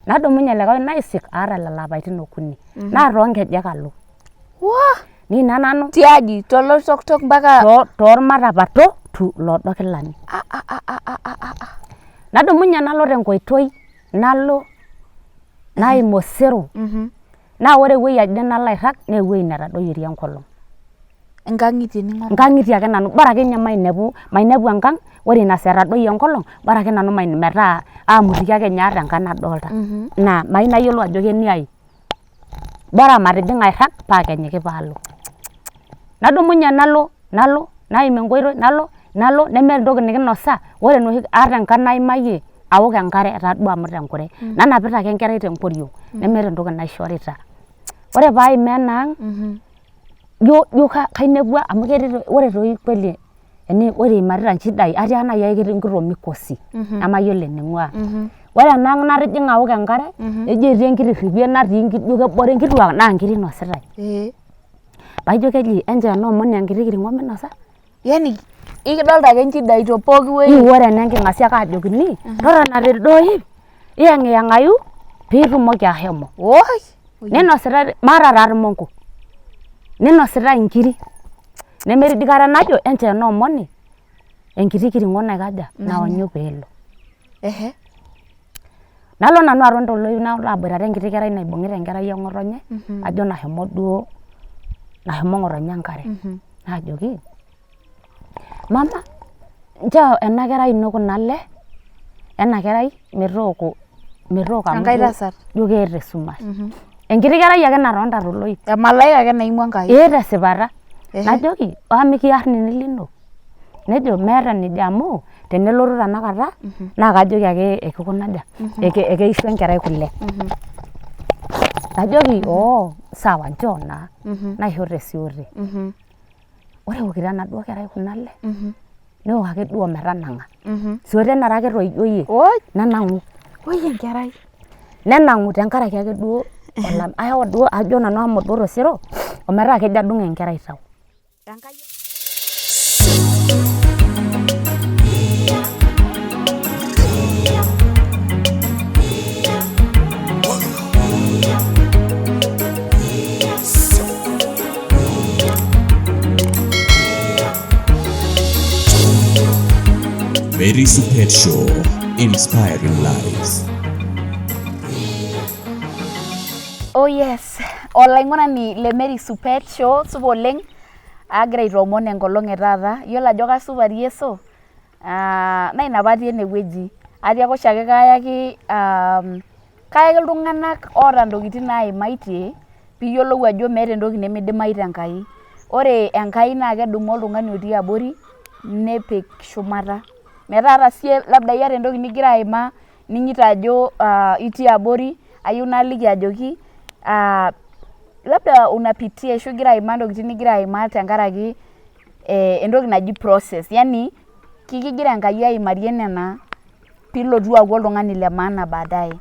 Nadumunye likae naisik aata lelo apaitin okuni. Naa too nkejek alo. Wah! Nina nanu. Tiaji toloitoktok mpaka. Toormatapato tu loodo kilani. Nadumunye nalo tenkoitoi nalo naim osero. Naa ore ewueji ade nalo airrag naa ewueji netadoyiorie enkolong. Inkang'itie ning'oru. Inkang'itie ake nanu bora ake ninye mainepu, mainepu enkang ore ina saa etadoyie enkolong bora ake nanu metaa aamutiki ake ninye ata enkang nadolta. Naa mayieu nayiolou ajo keniai. Bora matijing'a airrag paa kenyiki paalo. Nadumunye nalo, nalo naim enkoitoi nalo, nalo nemeeta entoki nikinosa ore enoshi ata enkang naimayie aok enkare etaa duo amut enkure. Nanapita ake enkerai tenkoriong nemeeta entoki naishorita. Ore pee aimaa ena ang ijo kainepua amu ketii ore toi kweli ore iimarita nchidai atiaka naai ake ketii enkito mikosi nemayiolo ening'uaa. Ore ena ang natijing'a aok enkare nejo etii enkiti rripie natii ijo kebore nkituak naa nkiri inositae. Paa ijo keji enchoo ena omoni enkiti kirng'o minosa. Yani ikidolta ake nchidai te pooki wueji. Ore ena enking'asia ake aajokini totona telde oip iyang'iyang'ayu piitumoki ashomo. Woi! Ninositae maata taa irmongo ninositae inkiri nemetii dii kata najo enchoo ena omoni enkiti kirng'o naikaja naonyu peelo. Ehe. Nalo nanu aton toloip nalo aboitare enkiti kerai naibung'ita enkerai e ng'otonye ajo nashomo duo nashomo ng'otonye enkare. Najoki mama nchoo ena kerai ino kuna ale ena kerai metooko metooko amu Enkai tasat. ijo keeta esumash. Enkiti kerai ake natonita toloip. Emalaika ake naimua Enkai. Ee tesipata. Ehe. Najoki amaa mikiarr nini lino? Nejo meeta enejo amu tenelotu tenakata naa kajoki ake ekikuna aja ekeisho enkerai kule. Najoki oo sawa nchoo naa. Naisho tesiote. Ore eokito enaduo kerai kuna ale neok ake duo ometanang'a. Siote nara ake etoijoyie nenang'u. Woi enkerai. Nenang'u tenkaraki ake duo aawa duo ajo nanu ahomo duo tosero ometaa kejo adung' enkerai tau. Mary Supet Show, inspiring lives. Oh yes, olaing'urani le Mary Supet Show, supa oleng. Agira aitoomon enkolong e taata, iyiolo ajo kasupat Yeso, naa ina pee atii ene wueji. Atii ake oshiake kayaki kayaki iltung'anak oota intokitin naimaitie piiyiolou ajo meeta entoki nemidimayu te Enkai. Ore Enkai naa kedumu oltung'ani otii abori nepik shumata. Metaa ata siye labda iyata entoki nigira aimaa ning'ito ajo itii abori, ayieu naliki ajoki labda unapitia ashu igira aimaa intokitin nigira aimaa tenkaraki entoki naji process yani kigira Enkai aimarie nena piilotu aaku oltung'ani le maana baadaye.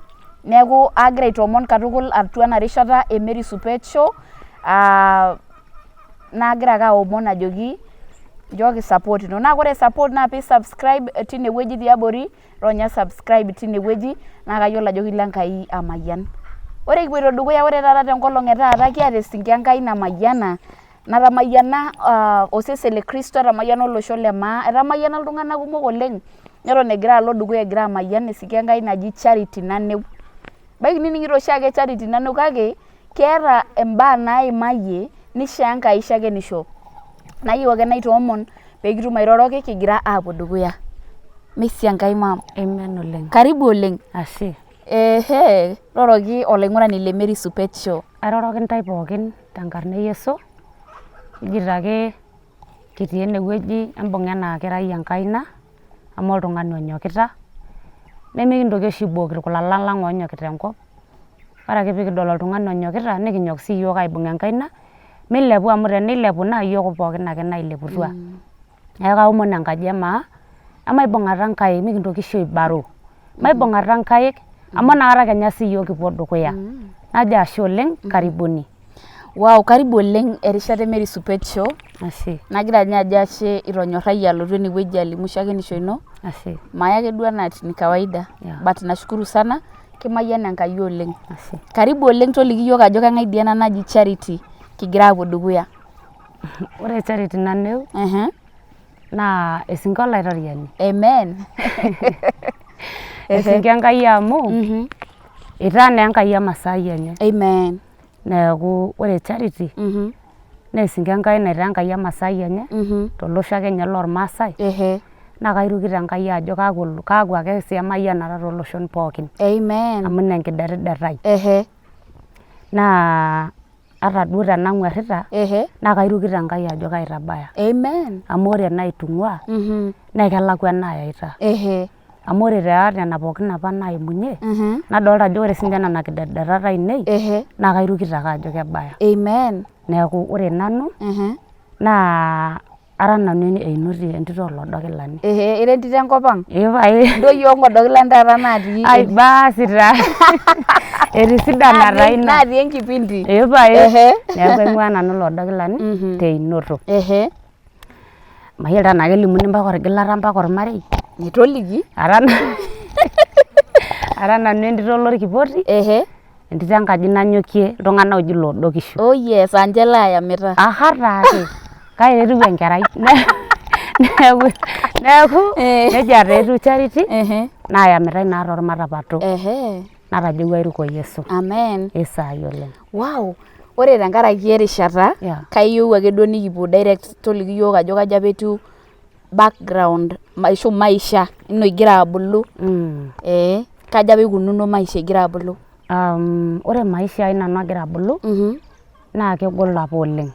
Neeku agira aitoomon katukul atua ena rishata e Mary Supet Show nagira ake aomon ajoki nchooki support ino. Naa ore support naa pee isubscribe tine wueji tiabori ronya subscribe tine wueji naa kayiolo ajo kilo Enkai amayian. Ore kipoito dukuya ore taata tenkolong e taata kiata esinki Enkai namayiana natamayiana osesen le Kristo etamayiana olosho le maa etamayiana iltung'anak kumok oleng' neton egira alo dukuya egira amayian esinki Enkai naji Charity Naneu. Ebaiki nining'ito oshiake Charity Naneu kake keeta imbaa naimayie nishoo Enkai shakenisho. Nayieu ake naitoomon pee kitum airoroki kigira aapuo dukuya. Mesia Enkai maam. Amen oleng. Karibu oleng. Ashe. Ehe, roroki olaing'urani le Mary Supet Show. Airoroki intae pookin tenkarna e Yesu, ejito ake kitii enewueji embung'a ena kerai enkaina amu oltung'ani onyokita nemikintoki oshi aibooki irkulala lang oonyokita enkop, ore ake pee kidol oltung'ani onyokita nikinyok siyiok aibung' enkaina milepu amu tenilepu naa iyiok pookin ake naileputua. Neeku kaomon enkaji e maa emaibung'ata nkaik mikintoki oshi aibaro, maibung'ata nkaik amu inakata kenya siyiok kipuo dukuya. Najo ashe oleng' karibuni. Wow, karibu oleng erishata e Mary Supet Show. Ashe. Nagira ninye ajo ashe itonyorrayie alotu enewueji alimu shakenisho ino. Ashe. Maya ake duo anaa ni kawaida. Yeah. But nashukuru sana. Kimayian Enkai oleng. Ashe. Karibu oleng toliki iyiook ajo keng'ae dii ena naji Charity kigira aapuo dukuya. Ore Charity Naneu naa esinka olaitoriani. Amen. Esinka Enkai amu itaa naa Enkai emasaai enye. Amen. Neeku ore Charity naa esinka Enkai naitaa Enkai emasaai enye tolosho ake ninye lormaasai naa kairukito Enkai ajo kaaku ake sii emayianata tooloshon pookin. Amen. Amu ina enkidetidet ai. Naa ata duo tenang'uarrita naa kairukito Enkai ajo kaitabaya. Amen. Amu ore enaitung'ua naa kelakua enayaita. Amu ore taa nena pookin apa naimunye nadolta ajo ore sinche nena kidetidetat ainei naa kairukito ake ajo kebaya. Amen. Neeku ore nanu naa ara nanu einoti entito oolodokilani. Ehe, ira entito enkop ang? Ee pae. Ntoo iyiook nkodokilani taata natii. Ai baasi taa etisidana taa ina. Natii enkipindi. Ee pae. Neeku aing'uaa nanu ilodokilani teinoto. Ehe. Mayiolo taa tenaa kelimuni mpaka orgilata mpaka ormarei. Toliki. Ara nanu entito olorkipoti. Ehe. Entito enkaji nanyokie iltung'anak ooji iloodokisho. Oh yes, aa ninche laayamita. Aha taake kake etiu enkerai neeku nejia taa etiu Charity naayamitai naa toormatapato natajeuwua airuko Yesu. Amen. Isaai oleng. Wow, ore tenkaraki erishata kayieu ake duo nikipuo direct toliki iyiook ajo kaji apa etiu background ashu maisha ino igira abulu ee kaji apa ikununo maisha igira abulu? Ore maisha ai nanu agira abulu naa kegol apa oleng.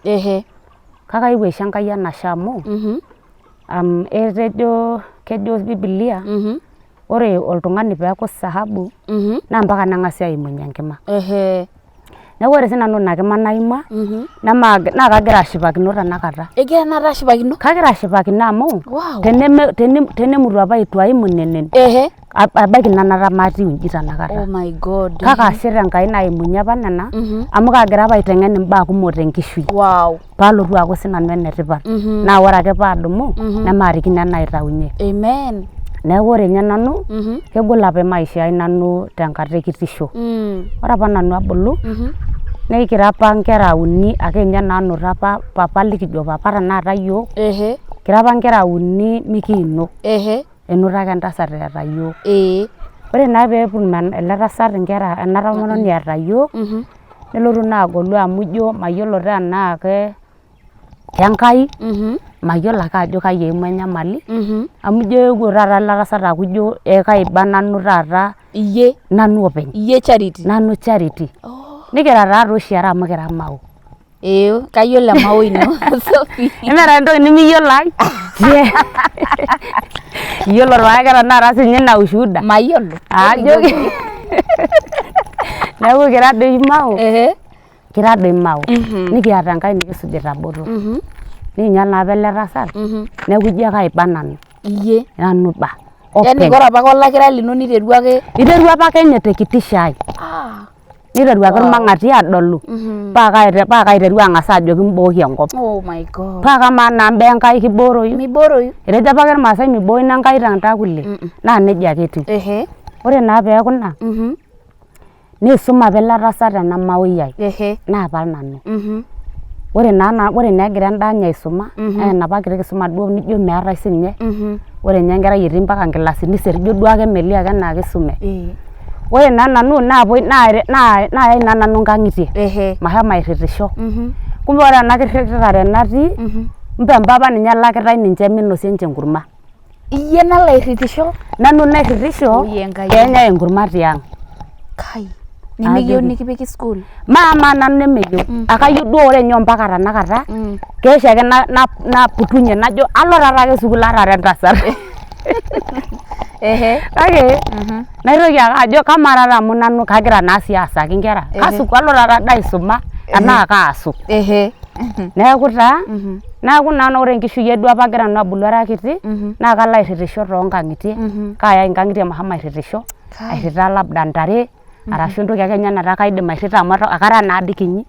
Kake aewuo aisho Enkai enashe amu etejo kejo bibilia ore oltung'ani peeku sahabu naa mpaka neng'asi aimunye enkima. Neeku ore sinanu ina kima naimua naa kagira ashipakino tenakata. Igira tenakata ashipakino? Kagira ashipakino amu tenemutu apa eitu aimu nenen ebaiki nenakata matiu inji tenakata. Oh my God. Kake ashe Enkai naimunye apa nena amu kaagira apa aiteng'en imbaa kumok tenkishui. Wow. Paalotu aaku sinanu enetipat. Naa ore ake paadumu nemaarikino enaitaunye. Amen. Neeku ore ninye nanu kegol apa maisha ai nanu tenkata e kitisho. Ore apa nanu abulu nikira apa nkera uni ake ninye naanoto apa papa likijo papa tenakata iyiook. Kira apa nkera uni mikiino. Enoto ake entasat eeta iyiook. Ore naa peetum ele tasat inkera ena tomononi eeta iyiook nelotu naa agolu amu ijo mayiolo taa enaa Kenkai mayiolo ake ajo kai eimua enyamali amu ijo eewuo taata ele tasat aaku ijo kaiba nanu taata Iyie. Nanu openy. Iyie Charity. Nanu Charity. Nikira taa doi oshi are amu kira mao. Ee kayiolo emao ino Sophie. Nemeeta entoki nimiyiolo ai. Iyiolo taa ake tenakata siinye ina ushuhuda. Mayiolo. Ajoki. Neeku kira doi mao. Kira doi mao. Nikiata Enkai nikisujita botor. Nikinyia naa apa ele tasat neeku ijo kaiba nanu. Iyie. Nanu iba. Yaani ore apake olakira lino niterua ake. Iterua apake ninye tekitisho ai. Niteru ake irmang'ati aadolu paa kaiteru ang'as ajoki mbooki enkop. Oh my God. Paa kamaa naa imbaa Enkai kibooroyu? Mibooroyu. Etejo apake irmaasai mibooyo ina Enkai tentakule naa nejia ake etiu. Ore naa peeku ina Neisum apa ele tasat ena maoi ai naapal nanu. Ore naa ore naa egira enda ninye aisuma naa enapa kiti kisuma duo nijo meetae siininye, ore ninye enkerai etii mpaka nkilasini isiet ijo duake melio ake enaa kisume. Ore naa nanu naayai naa nanu nkang'itie mashomo airritisho. Kumbe ore ena kirritare natii kumbe mpapa ninye elakitae ninche minosie ninche enkurma. Iyie nalo airritisho? Nanu nairritisho Oi Enkai. pee enyae enkurma tiang. Kai, nimiyieu Ajoki. nikipiki sukuul? Maamaa nanu nemeyieu, akayieu duo ore ninye ompaka tenakata keya oshiake naputunye najo alo taata ake sukuul ata ara entasat. Kake naitoki ake ajo kamaa taata amu nanu kagira naa sii aasaki inkera, alo taata ade aisuma tenaa kaasu. Neeku taa neeku naa ore enkishui ai duo apa agira nanu abulu ara kiti naa kalo airritisho toonkang'itie kaayai inkang'itie mashomo airritisho airrita labda ntare arashu entoki ake ninye nataa kaidim airrita amu akara naa dii kinyi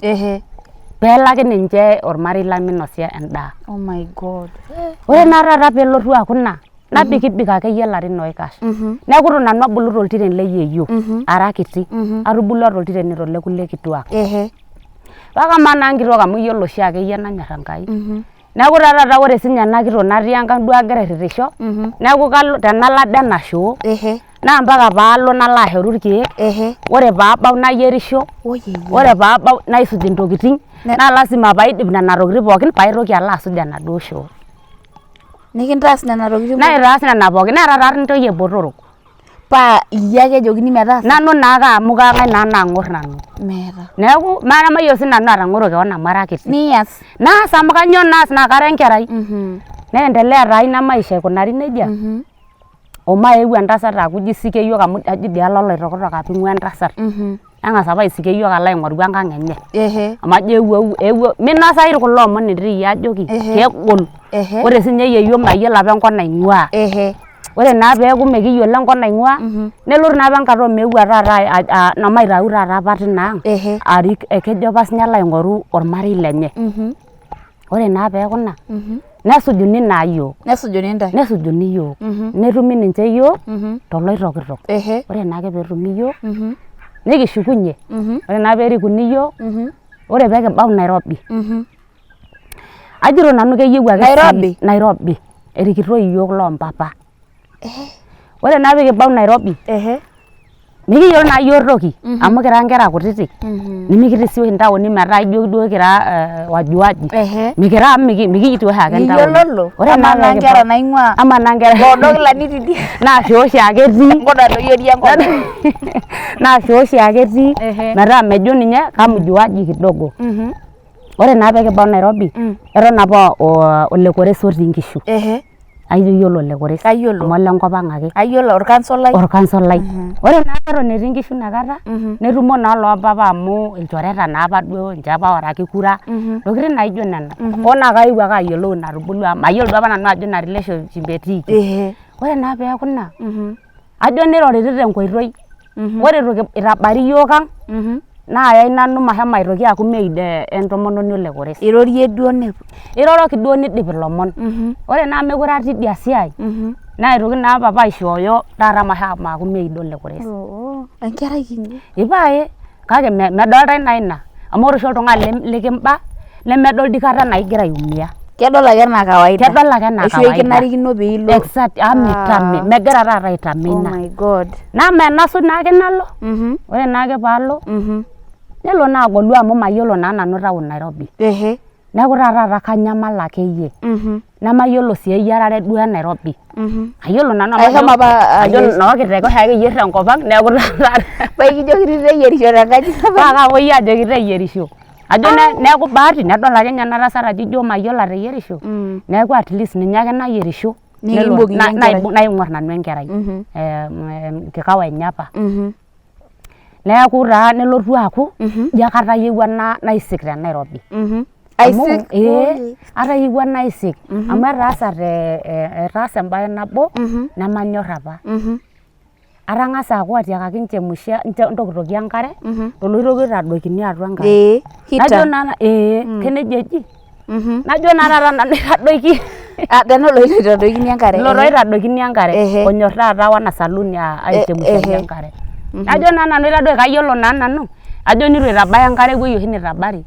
peelaki ninche ormarei lang minosa endaa. Oh my God. Ore naa taata peelotu aaku ina. Nabikibik akeyie ilarin oikash. Neeku itu nanu abulu toltiren le yieyioo ara kiti, atubulua toltiren le kulie kituak. Kake amaa naa nkitok amu iyiolo oshiake iyie enanyor Enkai. Neeku taa taata ore sinye ena kitok natii enkang duo agira airritisho, neeku kalo tenalo ade ena shoo naa mpaka paalo nalo ashoru irkeek, ore paabau nayierisho, ore paabau naisuj intokiting, naa lazima paidip nena tokiting pookin paitoki alo asuj enaduo shoo. Nikintaas nena tokitin pookin? Naitaas nena pookin, neeta taa intoyie botorok. Paa iyie ake ejokini metaasa? Nanu naake amu kang'ae naa naang'or nanu? Meeta. Neeku nemayiolo sinanu atang'oro keon amu ara kiti. Nias. Naas amu kanyoo naas naa kara enkerai. Neendelea taa ina maisha aikunari nejia. Omaeu entasat aaku ijo isika iyiok amu ajo idialo oloitokitok apa ing'ua entasat. Neng'as apa aisik iyiok alo aing'oru enkang' enye. Amu ajo eewuo eewuo minosayu kulo omon enterit iyie ajoki kegol. Ore sinye yieyioo mayiolo apa enkop naing'ua. Ore naa peeku mikiyiolo enkop naing'ua nelotu naa apa enkata omeeu taata omaitau taata apa tina ang' arik kejo apa sinye alo aing'oru ormarei lenye. Ore naa peeku ina nesujuni naa iyiook. Nesujuni intae. Nesujuni iyiook. Netumi ninche iyiook toloitokitok. Ore naake peetumi iyiook nikishukunye. Ore naa peerikuni iyiook ore pee kibau Nairobi ajito nanu keyieu ake Nairobi? Nairobi erikitoi iyiook loompapa. Ore naa pee kibau Nairobi mikiyiolo naa iyiook toki amu kira nkera kutitik nimikitii sii oshi ntaoni metaa ijo duo kira wajuaji mikira amu mikitii oshiake ntaoni. Miyiololo amaa naa nkera naing'ua amaa naa nkera loodo kilani tidie naa shoo oshiake etii enkop nadoyio etii enkop naa shoo oshiake etii metaa mejo ninye kamjuaji kidogo. Ore naa pee kibau Nairobi eton apa aa Ole Kores otii nkishu. Aijo iyiolo Ole Kores Kayiolo. amu olenkop ang ake. Ayiolo orkansolai. Orkansolai. Ore naa eton etii nkishu inakata netumo naa loompapa amu ilchoreta naa apa duo ninche apa ooraki kura ntokitin naijo nena. Hoo naa kaewuo ake ayiolou ina atubulua amu mayiolo duo apa nanu ajo ina relationship etiiki. Ore naa peeku ina ajo nirori tenkoitoi Ore itu itabari iyiook ang naayai nanu mashomo aitoki aaku maid entomononi ole Kores. Irorie duo Iroroki duo nidip ilomon. Ore naa amu mekure atii idia siai naitoki naa papa aishooyo taata mashomo aaku maid ole Kores. Enkerai kinyi. Ipae kake medoltae naa ina amu ore oshi oltung'ani likimba nemedol dii kata naa igira aiumia. Kedol ake enaa kawaida. Kedol ake enaa Ashu kawaida. ekinarikino pee ilo. Exactly amu mitame megira taata aitame Oh ina. my God. Naa menasuj naake nalo, ore naake paalo nelo naa agolu amu mayiolo naa nanu town Nairobi. Neeku taa taata kanyamal akeyie. Nemayiolo sii eyiarare duo e Nairobi. Mayiolo nanu amu Eshomo apa ajo noo kiteke oshiake eyier tenkop ang neeku taata Paa ekijokini teyierisho tenkaji. Paa kapuoi aajoki teyierisho. Ajo neeku bahati nedol ake ninye ena tasat ajo ijo mayiolo ateyierisho neeku at least ninye ake nayierisho nelo naing'orr nanu enkerai kikao enye apa. Neeku taa nelotu aaku ijo ake atayiewua naisik te Nairobi. Aisik? Ee atayiewua naisik amu etaasate etaase embae nabo nemanyorr apa. Atang'asa aaku atiakaki nchemusha ntokitokie enkare toloitokio oitadoikini atua enkare. Ee heater. Najo naa ee kenejia eji? Najo naa taata nanu aitadoiki. Tenaa oloshi loitadoikini enkare. Ilo taa oitadoikini enkare onyor taata wana saluni aichemushayie enkare. Najo naa nanu aitadoiki kayiolo naa nanu ajo neitu aitabaya enkare ewueji oshi nitabari.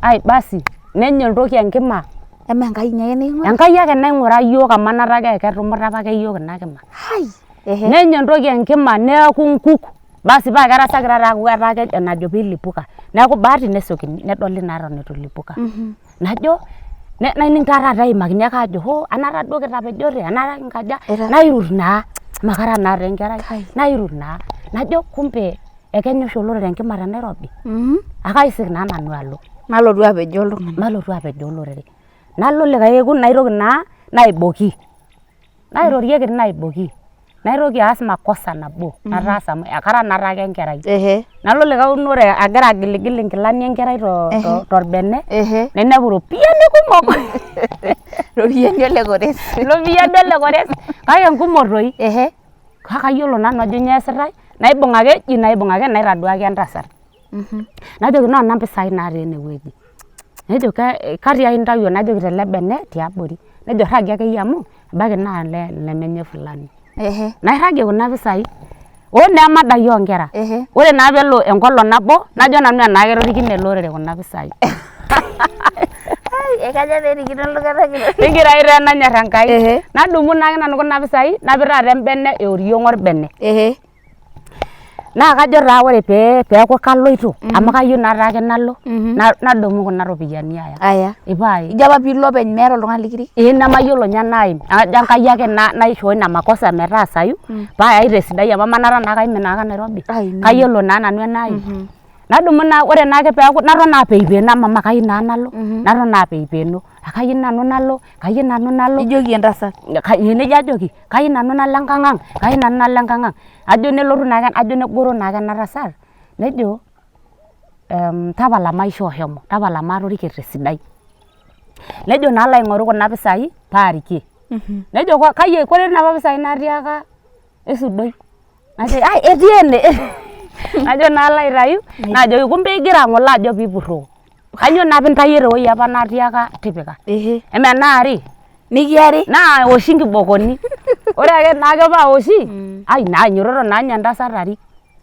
Ai basi nenya entoki enkima. Amaa Enkai ninye ake niking'ura? Enkai ake naing'ura iyiook amu enaata ake ketumuta apake iyiook ina kima. Hai! Nenya entoki enkima neeku nkuk basi paa kerasaki taata aaku etaa kejo enajo pee ilipuka. Neeku bahati nesiokini nedoli naa eton eitu ilipuka. Najo naning taa taata eimakini ake aajo hoo anaata duo kitapejote anaata kinkaja nairut naa amu kara naa taa enkerai nairut naa najo kumbe ekenya oshi olorere enkima te Nairobi akaisik naa nanu alo. Nalotu apejoo iltung'anak. Nalotu apejoo olorere. Nalo likae kekun naitoki naa naiboki. Nairorieki naiboki. Naitoki aas makosa nabo nataasa amu kara naatake enkerai. Nalo likae unore agira agiligil inkilani enkerai torbene nainepu iropiyiani kumok. Iropiyiani ole Kores. Iropiyiani ole Kores kake nkumok toi. Kake ayiolo nanu ajo nyoo eesitae naibung ake ji naibung ake naitaduaki entasat. Najoki noona mpisai natii ene wueji. Nejo katiai intayio najoki tele bene tiabori. Nejo rragie akeyie amu ebaiki naa lemenye fulani. Nairragie kuna pisai hoo naa emadai oo nkera. Ore naa peelo enkolong nabo najo nanu enaa ketorikine ele orere kuna pisai. Ekajo apa erikino iltung'anak Tingirai taa enanyor Enkai. Nadumu naake nanu kuna pisai napik taata embene e oriong orbene. Naa kajo taa ore pee peeku kaloito amu kayieu naa taake nalo nadumu kuna ropiyiani aya. Aya. Ipaae. Ijo apa piilo openy meeta oltung'ani likirik? Ee nemayiolo ninye enaim ajo Enkai ake naishoo ina makosa metaasayu paa ayaita esidai amu amaa naa kaimin naake Nairobi kayiolo naa nanu enaim. Nadumu naa ore naake peeku naton apeipeno mama kayieu naa nalo naton apeipeno kayieu nanu nalo kayieu nanu nalo. Nijoki entasat? Ee nejia ajoki kayieu nanu nalo enkang' ang' kayieu nanu nalo enkang' ang'. Ajo nelotu naake ajo negoro naake ena tasat nejo tapala maishoo shomo tapala maatorike tesidai. Nejo naa alo aing'oru kuna pisai paarikie. Nejo kai koree napa pisai naatiaka esudoi. Najo ai etii ene najo naa alo aitayu najoki kumbe igira ng'ole ajo piipurroo. Kanyoo naa pintayio tewuei apa natiaka tipika. Amaa enaari? Nikiari? Naaoshi nkibokoni. Ore ake naake paaoshi, ai nainyototo naa ninye entasat arik.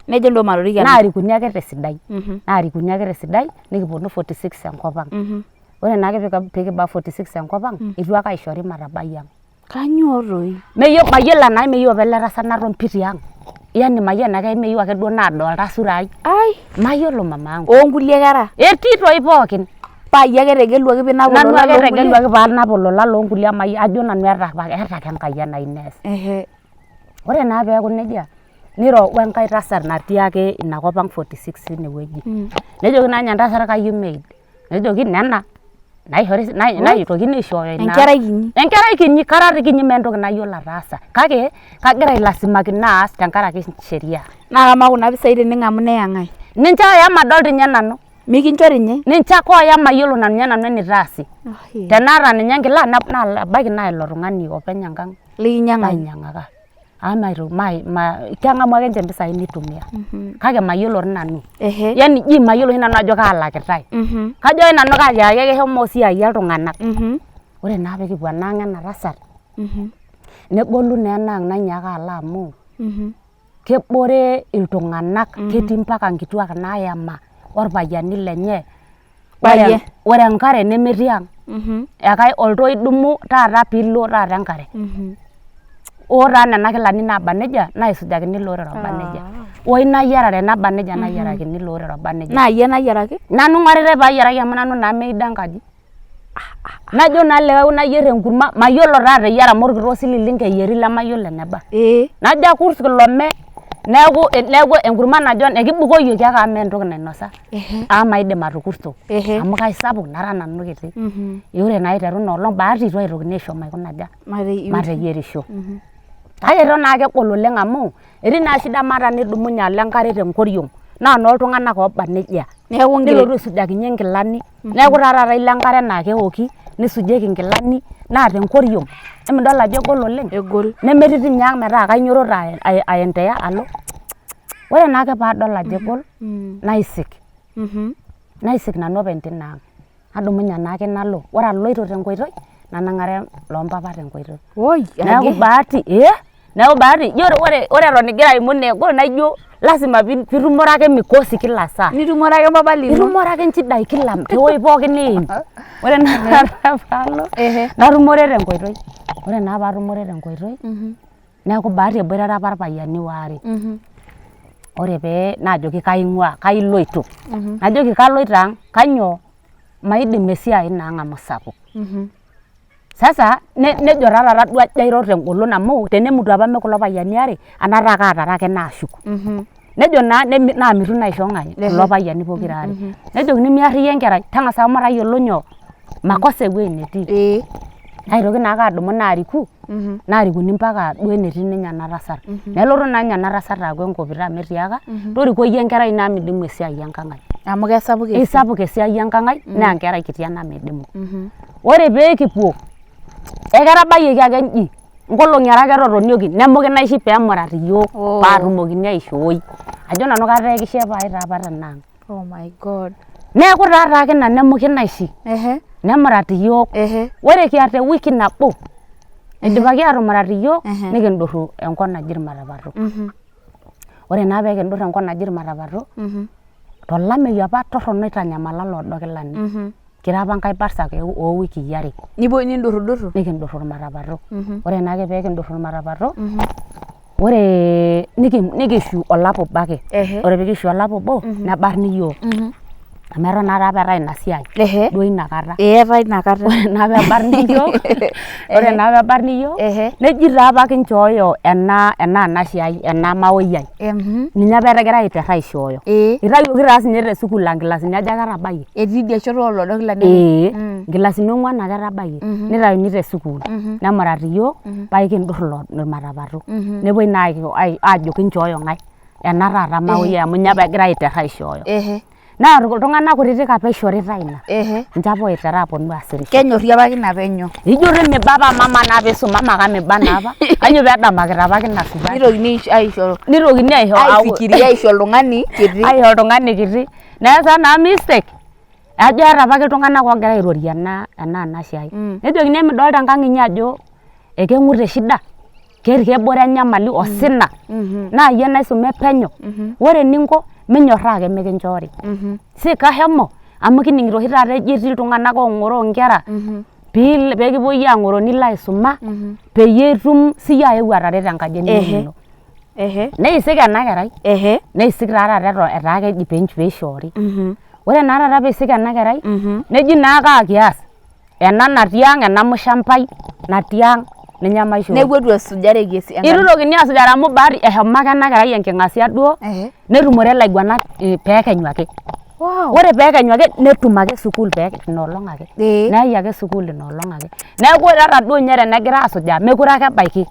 Nejo ntoo matoriko ena. Naarikuni ake tesidai. Naarikuni ake tesidai nikiponu 46 enkop ang. Ore naake pee kibaya 46 enkop ang, eitu ake aishori matabai ang. Kanyoo toi? Mayiolo enaa meyieu apa ele tasat naton pi tiang. Yaani mayiolo enaa kemeyieu ake duo naadolta sura ai. Ai! Mayiolo mama yangu. Oo nkulie kera? Etii toi pookin. Paa iyie ake etegeluaki piinap Nanu olola ake loo nkulie? etegeluaki paanap olola loo nkulie amu ajo nanu eeta ake Enkai enayieu nees. Ore naa peeku nejia niro we nkae tasat natii ake ina kop ang 46 teine wueji. Nejoki naa ninye entasat kayieu maid. Nejoki nena naishori naitokini aishooyo ina. Enkerai kinyi. Enkerai kinyi kara tii kinyi meeta entoki nayiolo ataasa kake kagira ailasimakino aas tenkaraki sheria. Naa kamaa kuna pisai tening'amu neya ng'ae? Ninche ooya madol dii ninye nanu. Mikinchori ninye? Ninche ake ooya mayiolo ninye nanu enitaasi. Tenaata ninye enkila naa ebaiki naa ilo tung'ani openy enkang' Likinyiang'aki. lainyiang'aka. Amu keng'amu ake ninche impisai nitumia kake mayiolo tii nanu. Yaani ji mayiolo oshi nanu ajo kaalakitae. Kajo ake nanu kaatiakaki ake shomo siayia iltung'anak. Ore naa pee kipuo enaang' ena tasat negolu naa enaang' nainyiaka alo amu kebore iltung'anak ketii mpaka nkituak naayama orpayiani lenye. Ore enkare nemetii ang', oltoo idumu taata piilo taata enkare. Oo taa nena kilani naaba nejia naisujakini ilo orere oba nejia. O ina yiarare naba nejia nayierakini ilo orere oba nejia. Naa iyie nayiaraki? Nanu ing'oritae paayiaraki amu nanu naa maid enkaji. Najo naa likae nayierr enkurma mayiolo taa ateyiara amu orkiti osililinka eyieri lemayiolo eneba. Najo akurs kilome neeku enkurma najo ekibukoyioki ake amu meeta entoki nainosa amu maidim atukurto amu kaisapuk nara nanu kiti. Ore naa aiteru ina olong bahati eitu aitokini aisho maikuna aja mateyierisho. Kake eton naake egol oleng amu etii naa shida amaa tenidumunye alo enkare tenkoriong naa inooltung'anak ooba nejia. Nilotu aisujakinye nkilani neeku taa taata ilo enkare naa keoki nisujieki nkilani naa tenkoriong emidol ajo egol oleng? Egol. Nemetii dii ninye ang metaa kainyototo aendelea alo. Ore naake paadol ajo egol naisik, naisik nanu openy tina ang. Nadumunye naake nalo, ore aloito tenkoitoi nanang'are loompapa tenkoitoi. Neeku bahati ee neeku bahati ijo ore eton igira aimu naa egol naa ijo lazima piitumore ake mikosi kila saa. Nitumore ake mpapa lino. Itumore ake nchidai kila tewuei pookin niim. Ore naa paalo natumore tenkoitoi, ore naa paatumore tenkoitoi neeku bahati eboitare apa irpayiani waare. Ore pee naajoki kaing'ua kai iloito, najoki kaloito ang' kanyoo maidim esiai ina ang' amu sapuk. Sasa nejo taa taata duo ajo airo tengolon amu tenemutu apa mme kulo payiani aare anataa kaatara ake naashuk. Nejo naa naamitu naa aisho ng'ae kulo payiani pokira aare. Nejokini miar iyie enkerai tang'asa matayiolo nyoo makosa ewuei netii. Naitoki naake adumu naariku, naarikuni mpaka duo enetii ninye ena tasat. Nelotu naa ninye ena tasat aaku enkopit amu etiaka toriko iyie enkerai ino amu midimu esiai enkang' ai. Amu kesapuk esiai. Eisapuk esiai enkang' ai naa enkerai kiti ena midimu. Ore pee kipuo eketabayioki ake inji nkolong'i are ake etotonioki nemuki inaishi pee emurati iyiook paatumokini aishooi. Ajo nanu kateekishe pae taa apa tena ang'. Oh my God. Neeku taa taake ina nemuki inaishi. Nemurati iyiook. Ore kiata ewiki nabo idipaki aatumurat iyiook nikindurru enkop naji Irmatapato. Ore naa pee kindur enkop naji Irmatapato tolameyu apa torrono oitanyamala iloodo kilani. Kira apa nkae barsak oo wikii are. Nindurrudurru? Nikindurru Irmatapato. Ore naake pee kindurru Irmatapato ore nikishu olapa obo ake. Ore pee kishu olapa obo nebarni iyiook. Amu eton naa apa eetae ina siai duo ina kata. Eetae ina kata. Ore naa pee ebarni iyiook, ore naa pee ebarni iyiook neji taa apa kinchooyo ena anashe ai ena maoi ai. Ninye apa egirae aiter aishooyo. Itayioki taa sinye te sukuul aa nkilasini aja ake etabayie. Etii idia shoto oo loodo kilani. Ee nkilasini ong'uan ake etabayie nitayuni te sukuul nemurati iyiook paa ekindur Irmatapato. Nepuoi naa aajo kinchooyo ng'ae ena taata maoi ai amu ninye apa egirae aiter aishooyo. Naa iltung'anak kutitik apa eishoritae ina. Ninche apa oitera aponu aasirisho. Kenyori apake ina penyo. Ijo doi miba apa mama naa piisumama kake miba naa apa. Kainyioo pee edamakita apake ina sukari. Nitokini aisho. Nitokini aisho. Aifikiria aisho oltung'ani kiti. Aisho oltung'ani kiti. Neesa naa mistake ajo eeta apake iltung'anak oogira airorie ena anashe ai. Nejokini emidolta enkang inyi ajo ekeng'ut te shida. Kebore enyamali osina naa iyie naisume penyo ore eninko minyoraa ake mikinchori si kashomo amu kining'ito oshi taata eji etii iltung'anak oong'oroo inkera pee kipuoi aang'oroo nilo aisuma peyie itum siyie ayeu atareto enkaji ino. Neisik ena kerai neisik taa taata etaa keji pee eishoori. Ore naa taata peisik ena kerai neji naa kaa kias ena natii ang ena mushampai natii ang ninye maishoo. Neeku eitu esujareki eitu eitokini asujare amu bahati eshomo ake ena kerai enking'asia duo netumore ilaiguanak pee ekenyu ake. Ore pee ekenyu ake netum ake sukuul ina olong ake. Neyai ake sukuul ina olong ake. Neeku ore ata duo ninye tenegirai asujaa mekure ake ebaiki.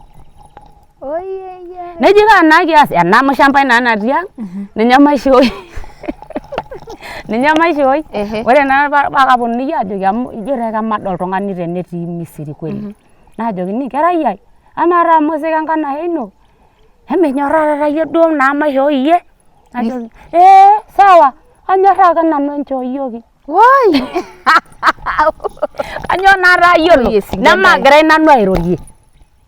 Neji kaa naa kias ena mushampai naa natii ang ninye maishooi ninye maishooi. Ore naa paa kaponunui aajoki amu ijo taa kemada oltung'ani tenetii Misiri kweli. Naajokini kerai ai amaa taa amu isika enkanashe ino eminyorraa taata iyie duo naa maishooi iyie. Najoki ee sawa anyorraa ake nanu enchooyioki. Woi! Kanyoo naa taayiolo nemaagirai nanu airorie.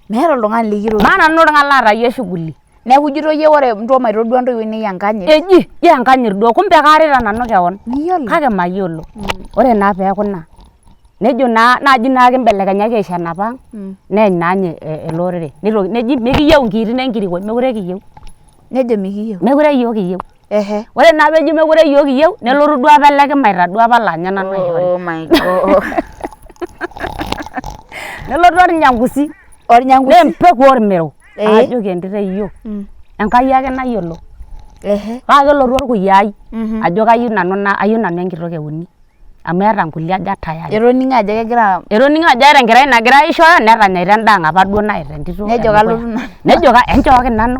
Meeta oltung'ani likirorie. Maata nanu oltung'ani laatayie shughuli. Neeku ijito iyie ore ntoo maitodua intoiwuo ainei enkanyit. Eji, ijo enkanyit duo kumbe kaarita nanu kewon. Miyiolo. Kake mayiolo. Ore naa peeku ina, nejo naa naaji naa kimbelekenyaki aisho enapa ang, neeny naa ninye ele orere. Neitoki neji mikiyieu inkiitin enkirikuoi, mekure kiyieu. Nejo mikiyieu. Mekure iyiook kiyieu. Ore naa peeji mekure iyiook kiyieu, nelotu duo apa ele kimaita duo apa laa ninye nanu naishori. Oh my God. Nelotu ornyangusi. Ornyangusi. Naa empeku ormero. Ajoki entito e yioo, Enkai ake nayiolo. Paa kelotu orkuyiaa ai ajo kayieu nanu ayieu nanu enkitok e uni. Amu eeta nkulie aja tayari. Etoning'o ajo kegira. Etoning'o ajo eeta enkerai nagirai aishooyo netanyaita endaa ang apa duo naita entito. Nejo kalotu nanu. Nejo enchooki nanu.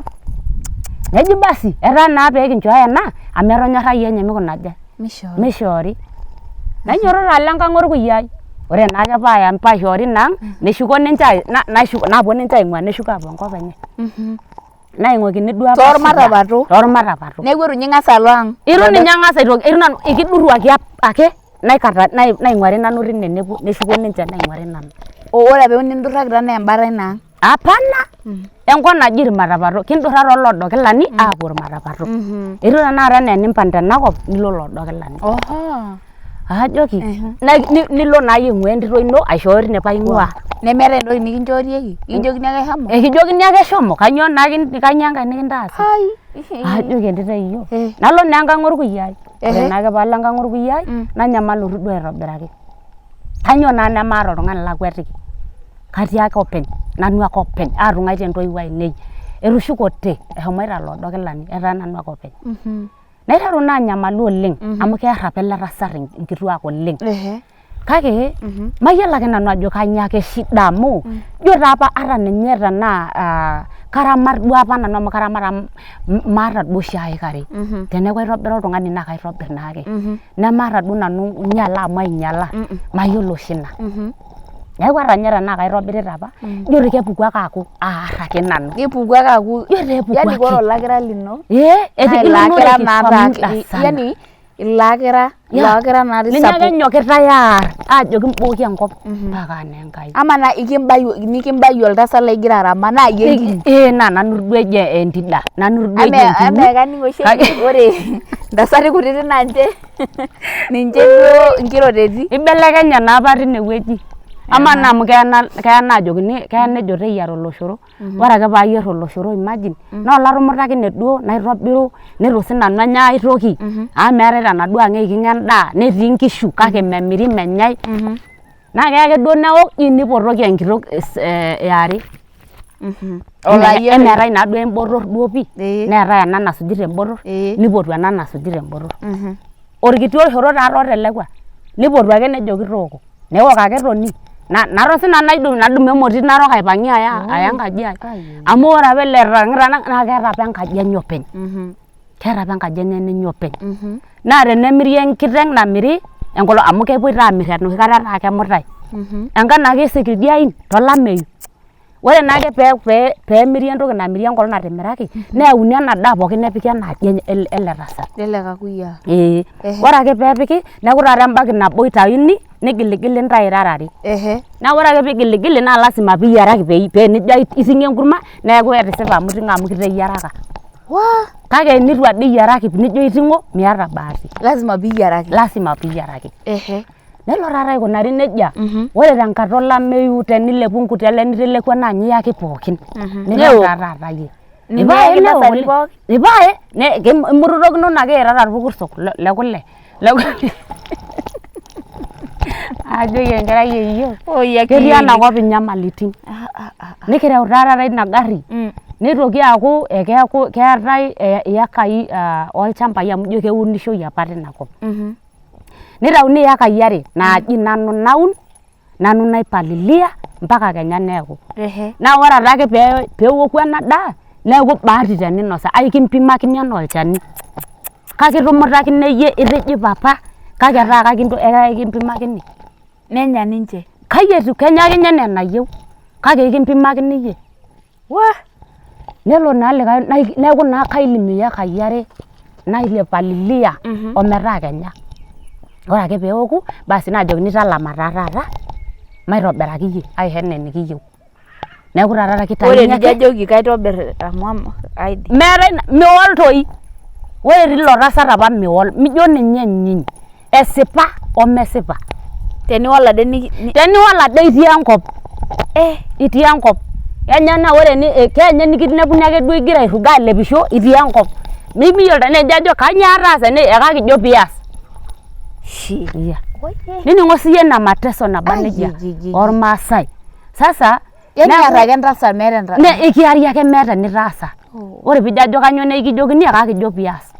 Neji basi etaa naa pee kinchooyo ena amu etonyorrayie ninye mikuna aja? Mishoori. Nainyototo alo enkang orkuyiaa ai. Ore naake paishoori ina ang neshuko ninche naapuo ninche aing'ua neshuko aapuo enkop enye. Naing'uikini duo apa shida. Toormatapato. Toormatapato. Neeku eitu ninye ing'as alo ang. Eitu ninye ang'as aitoki, eitu nanu ekidurruaki ake naikata naing'uari nanu tine neshuko ninche naing'uari nanu. Ore apa enindurrakita naa embata ina ang'? Hapana, enkop naji Irmatapato, kindurra too Loodo Kilani aapuo Irmatapato. Etiu tenakata enaa enimpang' tenakop nilo Loodo Kilani. Ajoki nilo naa iyie aing'uaa entito ino aishooyo tine paa ing'uaa. Nemeetae entoki nikinchoorieki, ekijokini ake shomo? Ekijokini ake shomo, kainyoo naa kainyoo enkae nikintaasi? Ajoki entito e yioo, nalo naa enkang' orkuyiaa ai, ore naake paalo enkang' orkuyiaa ai nanyamalu duo aitobiraki. Kainyoo naa nemaata oltung'ani lakwetiki? Katii ake openy, nanu ake openy, aatung'aitie intoiwuo ainei, etushukote eshomoita iloodo kilani etaa nanu ake openy. Naiteru naa anyamalu oleng amu kear apa ele tasat inkituak oleng. Kake mayiolo ake nanu ajo kainyoo ake shida amu ijo taa apa ata ninye tenaa karamat duo apa nanu amu karamat amu maata duo oshi ae kare. Teneeku aitobira oltung'ani naa kaitobir naake. Nemaata duo nanu inyiala amu ainyiala, mayiolo oshi ina. Neeku ata ninye tenaa kaitobirita apa, ijo doi kepuku ake aaku aar ake nanu. Kepuku ake aaku Ijo doi epuku yani ake. ore olakira lino Ee naa ilo akira etigilunore naata kwa muda sana. yani. Ilo akira, ilo akira naari Ninye ake sapuk. enyokitae aar aajo kimbooki enkop mpaka naa Enkai. Amaa naa nikimbayu oltasat laigira aramaa naa iyie enkinyi. Ee naa nanu duo eji entida, nanu duo eji Ame enkinyi. kaning oshi eji ore ntasati kutitik naa ninche ninche duo nkiroreti. Ibelekenye naa apa tine wueji. Amaa naa amu keya naajokini keya nejo teyiara oloshoro. Ore ake pee ayier oloshoro imagine naa olatumutakine duo naitobiru neitu sii nanu anya ai toki amu meetae tenaduo ang eiking'a endaa netii inkishu kake memiri menyae. Naa keya ake duo naok nipotoki enkitok eare. Emeetae naaduo embotor duo pii neetae ena nasujita embotor nipotu ena nasujita embotor. Orkiti oshoro taatoi otelekua nipotu ake nejoki tooko. Neok ake etoni naton sii nanu nadumu emoti narok aipang'ie aya aya enkaji ai amu ore apa ele oirragita naa keeta apa enkaji enye openy. Keeta apa enkaji enye ninye openy. Naa tenemiri enkiteng' namiri enkolong' amu kepuoi taa aamir enoshi kata taa kemutae. Enkang' naa keisik ildiain tolameyu. Ore naake pee emiri entoki namiri enkolong natimiraki neyauni ena daa pookin nepiki ena aji ele tasat. Lele kakuyia. Ee. Ore ake pee epiki neeku taata ebaki nabo itayuni nigiligili intae irara are. Naa ore ake piigiligili naa lazima piiyiaraki pee enijo aiting'ie enkurma neeku etisipa amu iting'o amu kiteyiaraka. Kake enitu ade iyiaraki nijo aiting'o miata bahati. Lazima piiyiaraki. Lazima piiyiaraki. Nelo taata aikunari nejia. Ore tenkata olameyu tenilepu nkuti ale nitelekua naa ninye iyaki pookin. Nidol taa taata iyie. Niyaki ntasati pookin? Ipae imurutokinono ake irara irpukurtok le kule. Ajoki enkerai yeyio ketii enakop inyamalitin. Nikireu taa taata ina garri nitoki aaku ekeeku keetae iyekai olchambai amu ijo keunishoi apa tina kop. Nitauni iyekai are naaji nanu naun, nanu naipalilia mpaka kenya neeku. Naa ore adake peewoku ena daa neeku bahati teninosa aikimpimakini enaa olchani. Kake itumutakino iyie itijipa apa kake etaa ekimpimakini. Nenya ninche. Kai etiu kenya ake ninye enaa enayieu kake ekimpimakini iyie. Wah! Nelo naa likae neeku naa kailim iyekai are naipalilia ometaa kenya. Ore ake peoku basi naajokini talama taa taata maitobiraki iyie aisho enaa enikiyieu. Neeku taa taata kitayuni ake. Ore tenijo ajoki kaitobir amu aidip. Meetae miwol toi. Ore tilo tasat apa miwol mijo ninye nyiny. Esipa omesipa. Teniwol ade Teniwol ade itii enkop. Itii enkop. Kenya naa ore keya ninye nikinepuni ake duo igira airrugo alepisho itii enkop. Nimiyiolo tenijo ajo kainyoo ataasa ene ekakijo pias. Nining'o siyie ina mateso naba nejia ormaasai. Sasa Yani ekiar ake entasat meeta entasat. Ne ekiari ake meeta enitaasa. Ore piijo ajo kainyoo naa ekijokini ekakijo pias.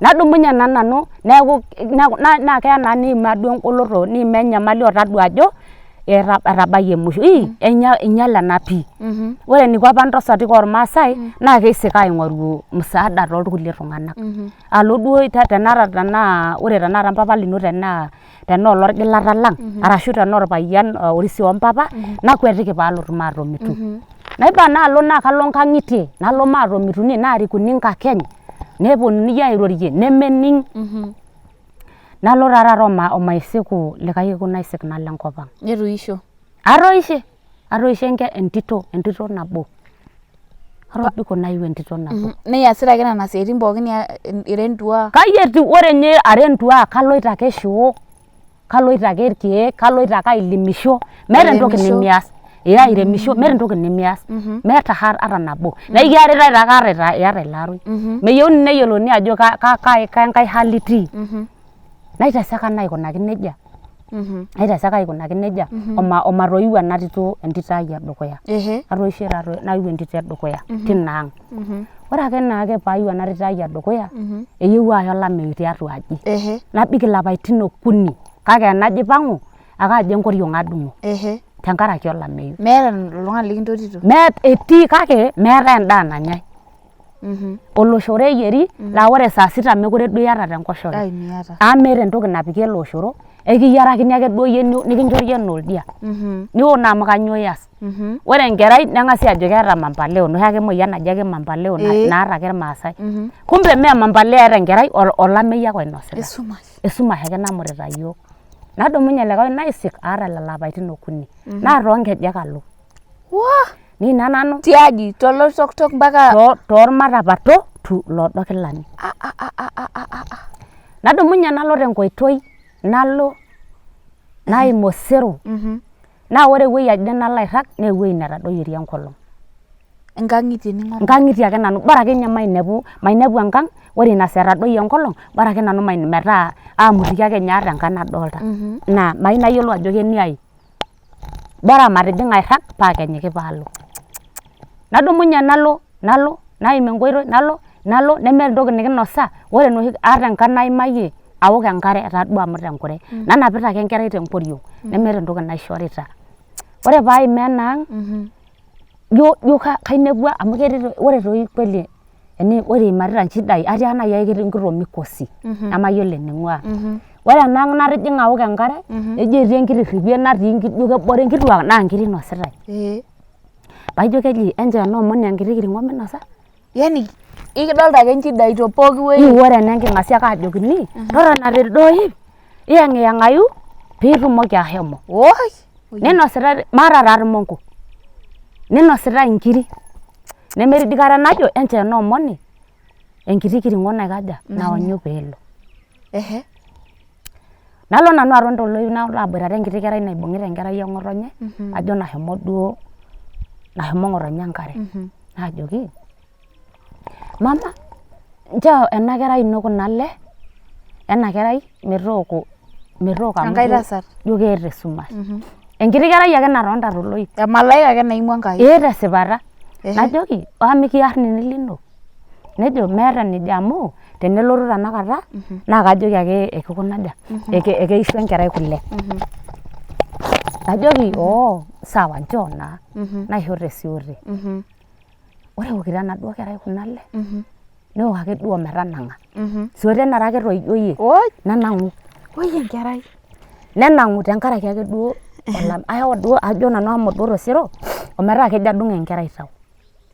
Nadumunye naa nanu neeku naa keya naa niimaa duo engoloto niimaa enyamali otadua ajo etabayie musho. Ii einyale ena pii. Ore eniko apa ntasati ormaasai naa keisik aing'oru msaada toorkulie tung'anak. Alo duo tenaa ore tenakata mpapa lino tenaa olorgilata lang' arashu tenaa orpayian orisi ompapa nakwetiki paalotu maatomitu. Naifaa naalo naa kalo nkang'itie nalo maatomituni naarikuni nkakeny neponunui airorie nemening'. Nalo taa taata omaisiku likae kekun naisik nalo enkop ang'. Netoisho? Atoishe, atoishe entito, entito nabo. Atobiko naiu entito nabo. Niasita ake nena siaitin pookin ira entuaa? Kai etiu, ore ninye ara entuaa kaloito ake shoo, kaloito ake irkeek, kaloito ake ailimisho, meeta entoki nemias. Ee airemisho, meeta entoki nemias. Meeta ata nabo. Naa ekiaritae taake ata iyata ilo aroi. Meyieuni neyiolouni ajo kenkae hali itii. Naiteseka naa aikunaki nejia. Naiteseka aikunaki nejia omatoiu ena tito entito ai edukuya. Atoishe taatoi naiu entito edukuya tina ang'. Ore ake naake paiu ena tito ai edukuya, eyieu aya olameyu tiatua aji. Nabik ilapaitin okuni kake enajo aipang'u ake ajo enkoriong adung'o tenkaraki olameyu. Meeta oltung'ani likintotito? Meeta, etii kake meetae endaa nanyae. Oloshoro eyieri laa ore saa sita mekure duo iyata tenkoshoke. Ai miata. Amu meeta entoki napiki ele oshoro, ekiyiarakini ake duo iyie nikinchori enaa oldia. Niok naa amu kainyoo ias. Ore enkerai neng'asi aajo keeta mampaleo enoshi ake moyian naji ake mampaleo naata ake irmaasai. Kumbe mee mampaleo eeta enkerai olameyu ake oinosita. Esumash. Esumash ake namutita iyiook. Nadumunye likae naisik aata lelo apaitin okuni. Naa toonkejek alo. Wah! Nina nanu. Tiaji toloitoktok mpaka Toormatapato to loodo kilani. Nadumunye nalo tenkoitoi nalo naim osero naa ore ewueji ajo nalo airrag naa ewueji netadoyiorie enkolong. Inkang'itie ning'oru? Inkang'itie ake nanu bora ake ninye mainepu, mainepu enkang ore ina saa etadoyie enkolong bora ake nanu metaa aamutiki ake ninye ata enkang nadolta. Naa mayieu nayiolou ajo keniai. Bora matijing'a airrag paa kenyiki paalo. Nadumunye nalo, nalo naim enkoitoi nalo, nalo nemeeta entoki nikinosa ore enoshi ata enkang naimayie aok enkare etaa duo amut enkure. Nanapita ake enkerai tenkoriong nemeeta entoki naishorita. Ore paimaa ena ang ijo kainepua amu ketii ore toi kweli ore iimarita nchidai atiaka naai ake ketii enkito mikosi nemayiolo ening'ua. Ore ena ang natijing'a aok enkare nejo etii enkiti rripiet natii ijo kebore nkituak naa nkiri inositae. Paijo keji enchoo ena omoni enkiti kirng'o minosa. Yani ikidolta ake nchidai te pooki wueji. Ore ena enking'asia ake aajokini totona telde oip iyang'iyang'ayu piitumoki ashomo. Ninositae maata taa irmonko ninositae inkiri nemetii dii kata najo enchoo ena omoni enkiti kirng'o naikaja naonyu peelo. Nalo nanu aton toloip nalo aboitare enkiti kerai naibung'ita enkerai e ng'otonye ajo nashomo duo nashomo ng'otonye enkare. Najoki mama nchoo ena kerai ino kuna ale ena kerai metooko metooko amu Enkae tasat. ijo keeta esumash. Enkiti kerai ake natonita toloip. Emalaika ake naimua Enkai. Ee tesipata. Najoki amaa mikiarr nini lino? Nejo meeta enejo amu tenelotu tenakata naa kajoki ake ekikuna aja ekeisho enkerai kule. Najoki oo sawa nchoo naa naisho tesiote. Ore eokito enaduo kerai kuna ale neok ake duo ometanang'a. Siote nara ake etoijoyie nenang'u. Woi enkerai. Nenang'u tenkaraki ake duo aawa duo ajo nanu ahomo duo tosero ometaa kejo adung' enkerai tau.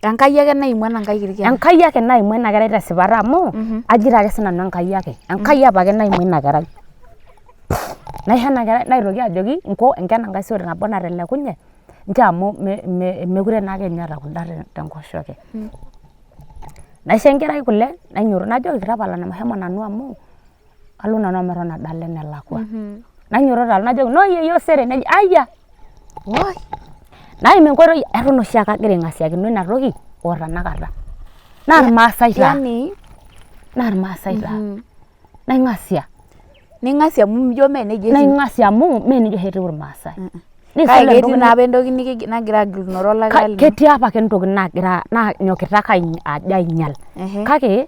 Enkai ake naimua ena nkae kiti kerai. Enkai ake naimua ina kerai tesipata amu ajito ake sinanu Enkai ake. Enkai apake naimua ina kerai. Naisho ena kerai naitoki ajoki nko enkena enkae siote nabo natelekunye nchoo amu mekure naake ninye eeta kunda tenkoshoke. Naisho enkerai kule nainyototo najoki tapala mashomo nanu amu alo nanu amu eton adala enelakua. Nainyototo alo najoki noo yeyio sere nejo ayia. Naim enkoitoi eton oshiake agira aing'asiakino ina toki o tenakata. Naa irmaasai taa. Naa irmaasai taa. Naing'asia. Ning'asia amu ijo mee nejia etiu. Naing'asia amu mee nejia oshi etiu irmaasai. Kake ketii naa apa entoki nagira agilunore olakira lino. Ketii apake entoki nagira nanyokita ake ajo ainyal. Kake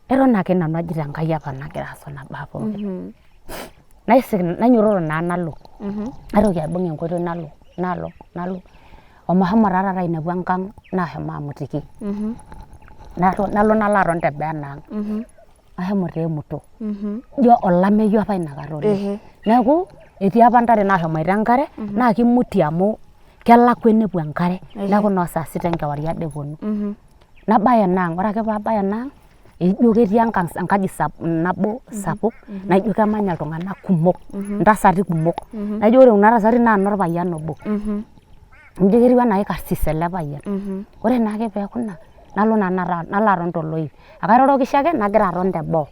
eton ake nanu ajito Enkai apa nagira aas kuna baa pookin. Naisik nainyototo naa nalo. Naitoki aibung' enkoitoi nalo, nalo, nalo omeshomo taa taata ainepu enkang' nashomo amutiki. Nalo nalo aton teboo ena ang'. Ashomo taa emuto. Ijo olameyu apa inakata oleng'. Neeku etii apa ntare nashomoita enkare naa kimutie amu kelakua enepuo enkare neeku noo saa sita enkewarie ade eponu. Nabaya ena ang', ore ake paabaya ena ang' ijo ketii enkaji nabo sapuk naijo kemanya iltung'anak kumok, intasati kumok. Naijo ore kuna tasati naa inorpayian obo. Nijo ketiu enaa kikarsis ele payian. Ore naake peeku ina, nalo nanu nalo aton toloip. Akairorokisho ake nagira aton teboo,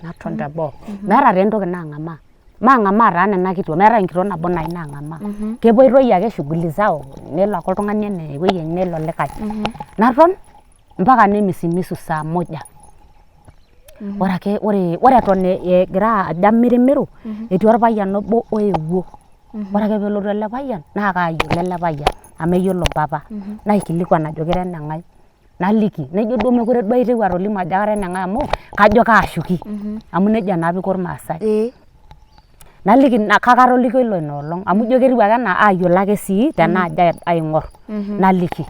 naton teboo. Meeta taa entoki naang'amaa, maang'amaa taa nena kituak, meetae enkitok nabo naai naang'amaa. Kepuoitoi ake shughuli zao nelo ake oltung'ani ewueji enye nelo olikae. Naton mpaka nemisimisu saa moja. Ore ake ore eton egira ajo amirimiru, etii orpayian obo oewuo. Ore ake peelotu ele payian naa kaayiolo ele payian amu eyiolo mpapa. Naikilikuan ajoki ira eneng'ae, naliki naijo duo mekure duo aiteru atolimu ajo kara eneng'ae amu kajo kaashuki amu nejia naa apa iko irmaasai. Naliki kake atolikio ilo ina olong' amu ijo ketiu ake enaa ayiolo ake sii tenaajo aing'orr naliki.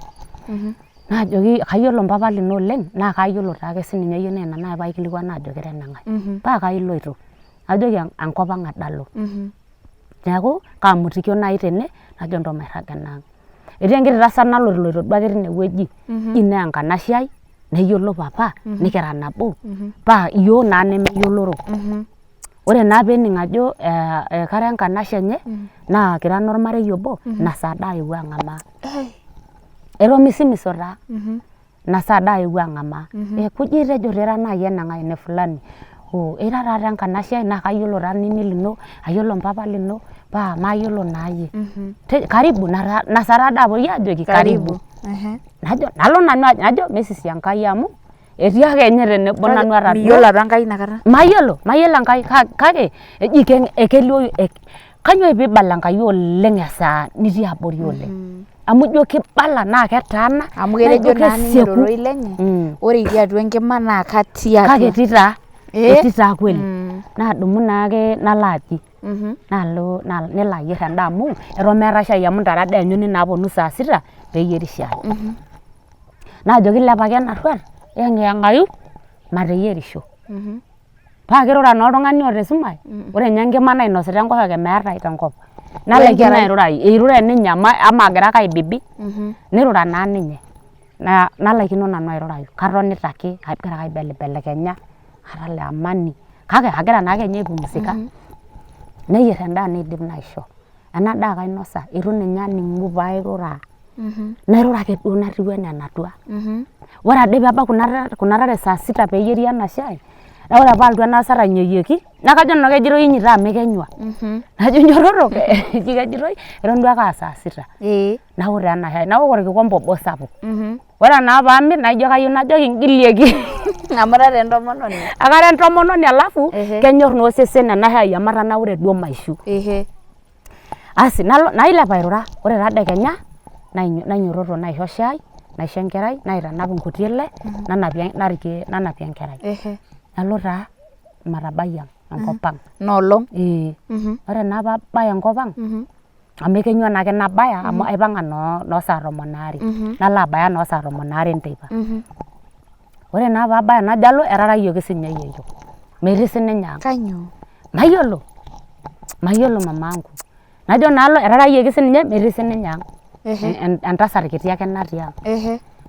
Naajoki kayiolo mpapa lino oleng naa kayiolo taake sininye iyie naa ina naaji paikilikuana ajo kira eneng'ae. Paa kai iloito? Najoki enkop ang ade alo. Neeku kaamutikio naaji tene najo ntoo mairraga ena ang. Etii enkiti tasat nalotiloito duake tine wueji ji naa enkanashe ai neyiolo papa nikira nabo paa iyiok naa nemeyioloro. Ore naa peening ajo kara enkanashe enye naa kira inormarei obo ina saa ade aewuo ang'amaa. Etomisimiso taa ina saa ade aewuo ang'amaa. Kuji itejo ira naaji eneng'ae ene fulani oo ira taatoi enkanashe ai naa kayiolo taa nini lino ayiolo mpapa lino paa mayiolo naa iyie. Karibu ina saa taadoi apuoi aajoki karibu. Najo nalo nanu najo misisi Enkai amu etii ake ninye tenebo nanu ata duo. Miyiolo apa Enkai inakata? Mayiolo, mayiolo Enkai kake eji kelioyu kainyoo piibala Enkai oleng esaa nitii abori oleng? Amu ijo kibala naa ketaana Amu ketejo naa ninye ororei lenye ore itii atua enkima naa katii atua. Kake etii taa, etii taa kweli. Nadumu naake nalo aji nalo nelo ayierr endaa amu eton meetae shai amu ntare ade eenyuni naaponu saa sita peeyieri shai. Naajoki ilepaki ena rruat yeng'iyeng'ayu mateyierisho. Paa kirura naa oltung'ani oota esumash, ore ninye enkima nainosita enkoshoke meetae tenkop. Nalaikino airurayu, eirure ninye amu maagira ake aibibi, nirura naa ninye. Nalaikino nanu airurayu, katonita ake agira ake aibelibelekenya atala amani kake agira naake ninye aipumzika. Neyierr endaa neidip naisho. Ena daa ake ainosa eitu ninye aning'u pairura. Nairura ake duo natiu enaa enatua. Ore ade peebau kuna tare saa sita peeyieri ena shai, naa ore paalotu ena tasat ainyioyieki naa kajo nanu kejitoi inyi taa mekenyua. Najo inyototo eji kejitoi eton duake aa saa sita. Naok taa ena shai, naok orkikombe obo sapuk. Ore naa paamir naijo kayieu najoki ngilieki. Amu ira taa entomononi. Akara entomononi alafu kenyor naa osesen ena shai amu atanaure duo maishu. Asi nalo nailep airura, ore tadekenya nainyototo naisho shai, naisho enkerai, naitanap nkuti ale, nanapie narikie nanapie enkerai. Nalo taa omatabai ang' enkop ang'. Ina olong'? Ee. Ore naa paabaya enkop ang' amu ekenyua naake nabaya amu aipang'a noo saa tomon aare, nalo abaya noo saa tomon aare enteipa. Ore naa paabaya najo alo etarayioki sininye yieyioo, metii sininye ang'. Kanyoo? Mayiolo, mayiolo mamaangu. Najo naa alo etarayioki sininye metii sininye ang'. Entasat kiti ake natii ang'.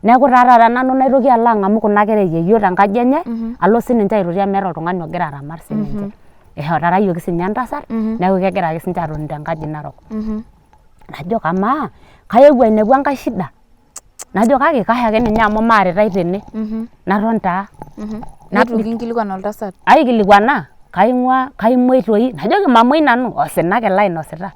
Neeku taa taata nanu naitoki alo ang'amu kuna kera e yieyioo tenkaji enye alo sininche aitoti amu meeta oltung'ani ogira aramat sininche. Etarayioki sininye entasat neeku kegira ake sininche atoni tenkaji narok. Najo kamaa kayewuo ainepu enkae shida? Najo kake kaisho ake ninye amu maaritae tene. Naton taa. Neitu kinkilikuan oltasat? Aikilikuana kaing'ua kaimuoi toi? Najoki mamuoi nanu osina ake lainosita.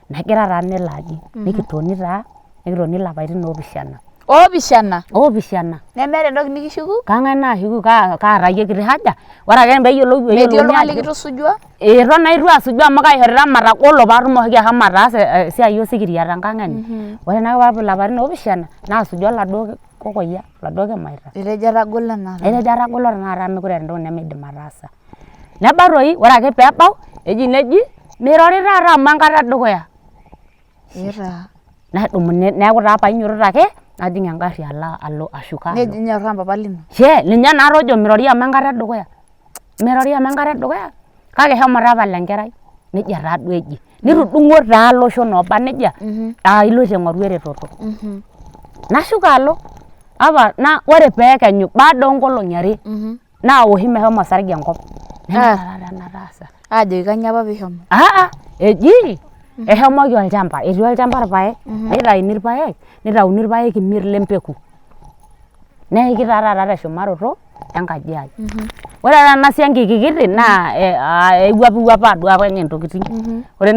Negira taa nelo aji. Nikitoni taa nikitoni ilapaitin oopishana. Oopishana? Oopishana. Nemeeta entoki nikishuku? Kang'ae naashuku kaatayie kiti haja ore ake peeyiolou Metii oltung'ani likitusujua? Eton naa eitu asuju amu kaishorita matagolo paatumoki ashomo ataasa esiai osikiria tenkang enye. Ore naake peepik ilapaitin oopishana naasuju oladuo kokoyia oladuo kimaita. Etejo etagolo tenakata. Etejo etagolo tenakata mekure eeta entoki nemeidim ataasa. Nebau toi ore ake peebau eji neji mirori taata amu enkata edukuya. Ee taa. Nedumuni neeku taa painyototo ake najing engarri alo alo ashuko alo. Nejo inyorraa mpapa lino? Shee ninye naa ojo mirori amu enkata edukuya. Mirori amu enkata edukuya kake shomo tapala enkerai nejia taaduo eji. Nitudung'o taa iloshon ooba nejia aa iloito aing'oru eretoto. Nashuko alo apa naa ore peekenyu baada oonkolong'i are naoshi meshomo osarge enkop. Nemeeta taata enataasa. Aajoki kainyoo apa piishomo? Aa eji eshomoki olchamba, etii olchamba irpaek, nitaini irpaek, nitauni irpaek imiet le mpeku. Neiki taa taata teshumaroto enkaji ai. Ore taa ena siankiki kiti naa aiwuapiwuapaa duo apa ninye ntokitin. Ore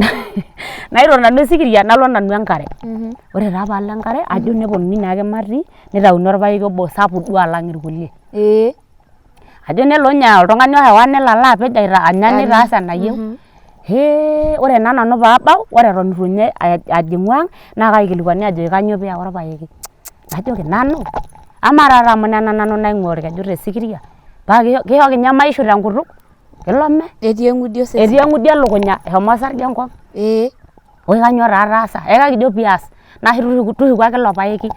nairoro nanu esikiria nalo nanu enkare. Ore taa paalo enkare ajo neponunui naake matii nitauni orpaeki obo sapuk duo alang irkulie. Ajo nelo ninye oltung'ani ohewa nelo alo apej anya nitaas enayieu. Hee ore naa nanu paabau ore eton eitu ninye ajing'u ang' naa kaikilikuani ajoki kanyoo piiwa orpaeki. Najoki nanu amaa taata amu nena nanu naing'ua orkeju te sikiria paa kishoki ninye maishu tenkutuk kilome. Etii eng'udi osesen. Etii eng'udi elukunya eshomo osarge enkop. Woi kanyoo taa ataasa, ekakijo pias. Naa tushuku ake ilo paeki.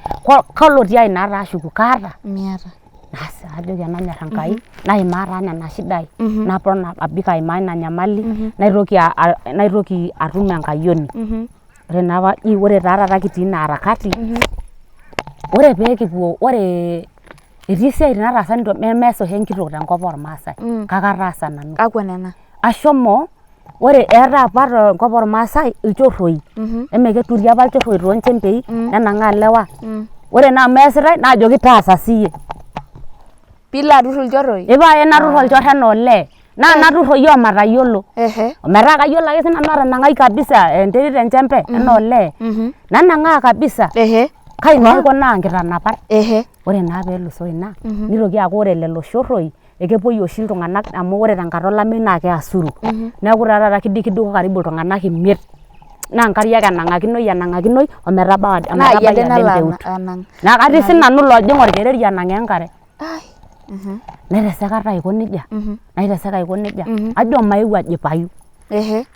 Kalo tiai naa taashuku kaata? Miata. Asi ajoki enanyor Enkai naimaa taa nena shidai napon abik aimaa ina nyamali naitoki atum enkayioni. Ore naa ore taa taata kitii ina harakati ore pee kipuo ore etii esiai nataasa nemees oshi enkitok tenkop ormaasai kake ataasa nanu. Kakwa nena? Ashomo ore eetae apa tenkop ormaasai ilchorroi eme keturi apa ilchorroi toonchembei nenang'aa ilewa. Ore naa amu eesitae naajoki taasa siiyie. Piilo aturr ilchorroi? Epae naturr olchorro enaa olee naa naturroyie omatayiolo. Ometaa kayiolo ake sinanu atanang'ai kabisa enterit tenchembe enaa olee. Nanang'aa kabisa. Kai naa aikunaa nkitanapat. Ore naa peelusoo ina nitoki aaku ore lelo shorroi ekepuoi oshi iltung'anak amu ore tenkata olameyu naa keasuru. Neeku taa taata kidikidiko karibu iltung'anak imiet naa nkariak enang'akinoi enang'akinoi ometabau Naa iyie ometabai ade ade nalo empeut. anang. Naa katii sinanu ilojing orkereri anang'aa enkare. Naiteseka taa aiko nejia, naiteseka aiko nejia, ajo maeu ajipayu.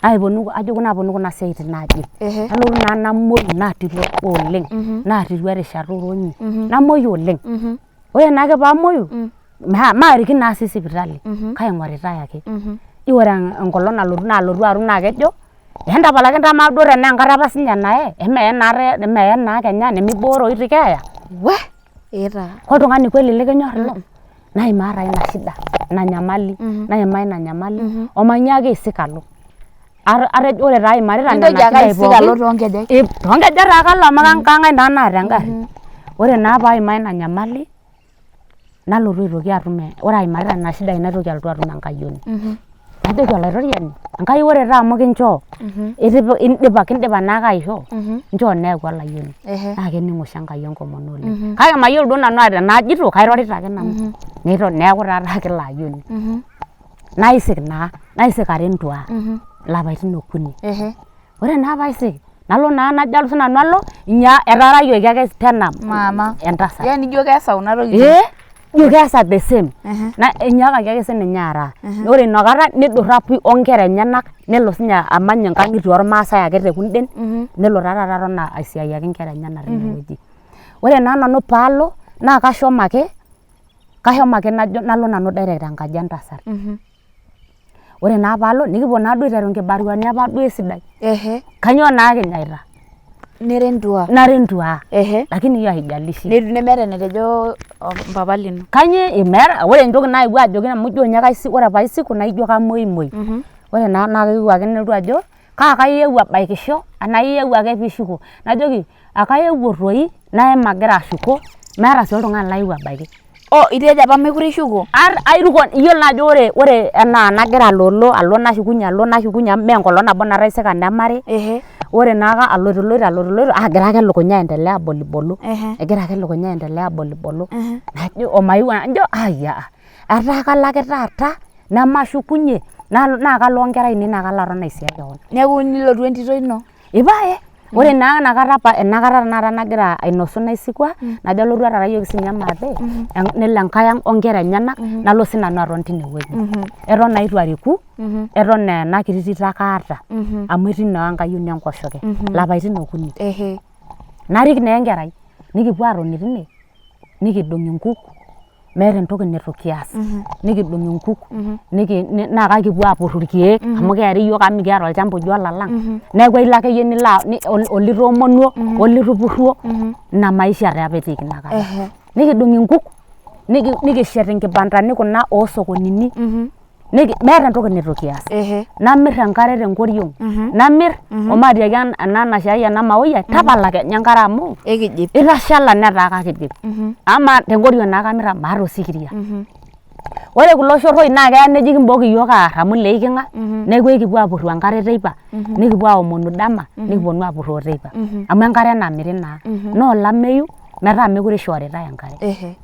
Naeponu ajo naaponu kuna siaitin naajing. Nalotu naa namuoyu naatiru orgoo oleng, naatiru erishata oronyi, namuoyu oleng. Ore naake paamuoyu, maariki naa sii sipitali, kaing'oritae ake. Ijo ore enkolong nalotu arum naa kejo, entapalaki ntae amaa duo tenaa enkata apa siininye naye, emee naata emee naa kenya nemibooroyu ti keeya. Weh! Ee taa. Koltung'ani kweli likinyorr ilo? Naimaa taa ina shida, ina nyamali, naimaa ina nyamali omainyaaki aisik alo. Atejo ore taa aimarita nena Nintoki ake shidai aisik alo pookin, toonkejek? Toonkejek taa ake alo amu kang'ae naa naata engarri. Ore naa paimaa ina nyamali nalotu aitoki atum, ore aimarita nena shidai naitoki alotu atum enkayioni. Najoki olaitoriani, Enkai ore taa amu kinchoo, indipa kindipa naake aishoo, nchoo naa eeku olayioni. Naa kening oshi Enkai enkomono oleng. Kake mayiolo duo nanu tenaajito kairorita ake nanu. Neeku taa taata ilo ayioni. Naisik naa, naisik ara entua ilapaitin okuni. Ore naa paisik nalo naa najo alo sinanu alo inya etaarayioki ake tena Mama. entasat. Yani ijo keesa kuna tokitin. Ee ijo keesa the same. Enyaakaki ake sininye aaraa. Ore inakata nidurra pii onkera enyenak nelo sinye amany inkang'itie ormaasai ake te kunden nelo taa taata aton aisiayiaki inkera enyenak tinewueji. Ore naa nanu paalo naa kashomo ake, kashomo ake najo nalo nanu direct enkaji entasat. Ore naa paalo nikipuo naa duo aiteru nkibaruani apa duo esidai. Kainyoo naa kinyaita? Nira entua. Nara entua. Lakini hiyo haijalishi. Nemeeta enetejo mpapa lino. Kainyoo meeta ore entoki nayewuo ajoki amu ijo ninye ore paisiku naijo kamoimoi. Ore naa keyieu ake nelotu ajo kaa kaiyewuo abaikisho anaa iyewuo ake piishuko. Najoki akayewuo toi naa magira ashuko meeta sii oltung'ani layewuo abaiki. Oh itejo apa mekure ishuko? Airuko iyiolo naa ajo ore ore enaa enagira aloolo alo nashukunye alo nashukunye amu mee enkolong nabo nataisika nemari. Ore naake aloito aloito aloito aagira ake elukunya aendelea abolibolo. Egira ake elukunya aendelea abolibolo. Najo omayeu najo ayia etaa kalo ake taata nemashukunye naa kalo onkera ainei naa kalo aton aisiai kewon. Neeku nilotu entito ino? Epae ore naa enakata enakata tenakata nagira ainosu ina isikua najo alotu etaarayioki sininye maate nelo enkae ang onkera enyenak nalo sinanu aton tine wueji. Eton naa itu ariku eton aa ena kiti tito ake aata amu etii naa enkayioni enkoshoke ilapaitin okuni. Narik naa enkerai nikipuo atoni tine nikidong inkuk meeta entoki neitu kias nikidong inkuk naa kakipuo apurru irkeek amu keeri iyiok amu mikiata olchamba oji olalang neeku ilo akeyie nilo olitoomonuo olitupurruo ina maisha taa apa etiiki inakata. Nikidung inkuk nikishet inkibandani kuna oo sokonini meeta entoki neitu kias. Namirr enkare tenkoriong namirr omaatiaki ena anashe ai ena maoi ai tapala kenya enkare amu itashala netaa kakijip. Amaa tenkoriong naake amirr amu maata osikiria. Ore kulo shorroi naa keya neji kimbooki iyiok aarr amu ile iking'a neeku ekipuo aapurru enkare teipa nikipuo aomonu dama nikiponu apurroo teipa amu enkare namiri naa. Naa olameyu metaa mekure ishooritae enkare.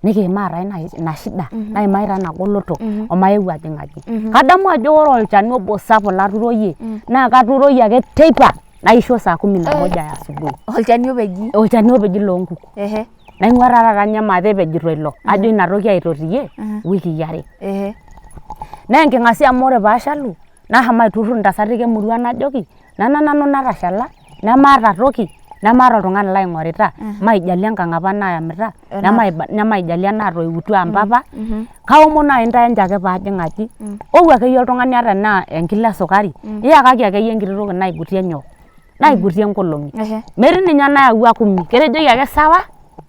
Nikiimaa taa ina shida naimaa taa ina goloto omayeu ajing aji. Kadamu ajo ore olchani obo sapuk laturoyie naa katuroyie ake teipa naisho saa kumi na moja ya asubuhi. Olchani opeji? Olchani opeji loonkuk. Naing'ua taa taata ninye maate epejito ilo ajo ina toki aitotiyie iwikii are. Naa enking'asia amu ore paashalu nashomo aiturrur intasati emurua najoki nena nanu natashala nemaata toki. Nemaata oltung'ani laing'orita, maijalie enkang apa nayamita, nemaijalie enatoiutuo aa mpapa, kaomon naaji intae enchoo ake paajing aji, ou akeyie oltung'ani ata enaa enkilo esukari, iyakaki akeyie enkiti toki naigutie nyoo, naigutie nkolong'i. Metii ninye enayawua kumi, ketejoki ake sawa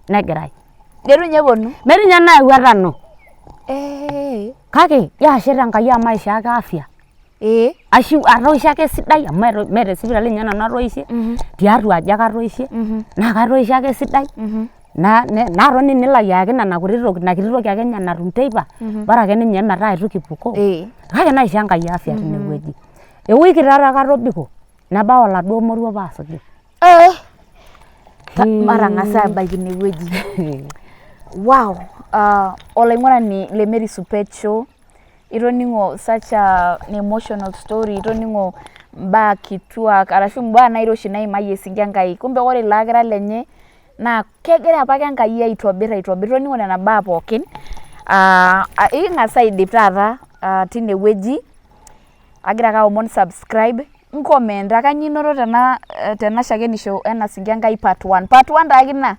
negirai. Neitu ninye eponu? Metii ninye enayawua tano. Kake ijo ashe Enkai amu aishoo ake afya. Ee. Ashu atoisho ake esidai amu mee te sipitali ninye nanu atoishe tiatua aji ake atoishe naa katoisho ake esidai naton nelo ayiaki nena kuti toki ina kiti toki ake ninye natum teipa bora ake ninye metaa eitu kipukoo kake naishoo Enkai afya tine wueji. Ewiki taata ake atobiko nebau oladuo moruo paasuju. Matang'as abaiki ine wueji. Wow! Olaing'urani le Mary Supet Show itoning'o such an emotional story itoning'o imbaa kituak arashu imbaa nairoshi naimayie esikia Enkai. Kumbe ore ilo akira lenye naa kegira apake Enkai aitobir aitobir. Itoning'o nena baa pookin. Iking'as aidip taata tine wueji agira ake aomon subscribe nkomenta kainyoo inoto tena tena shakenisho ena sikia Enkai part one. Part one taake ina.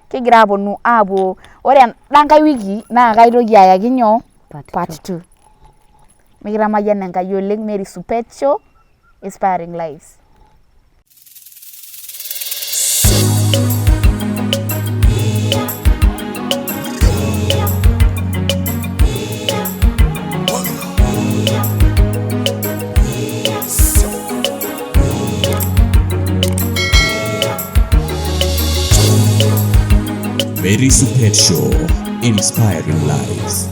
Kigira aponu apuo ore enda nkae wiki naa kaitoki ayaki nyoo part 2. Mikitamayiana Enkai oleng Mary Supet Show inspiring lives. Mary Supet Show, inspiring lives.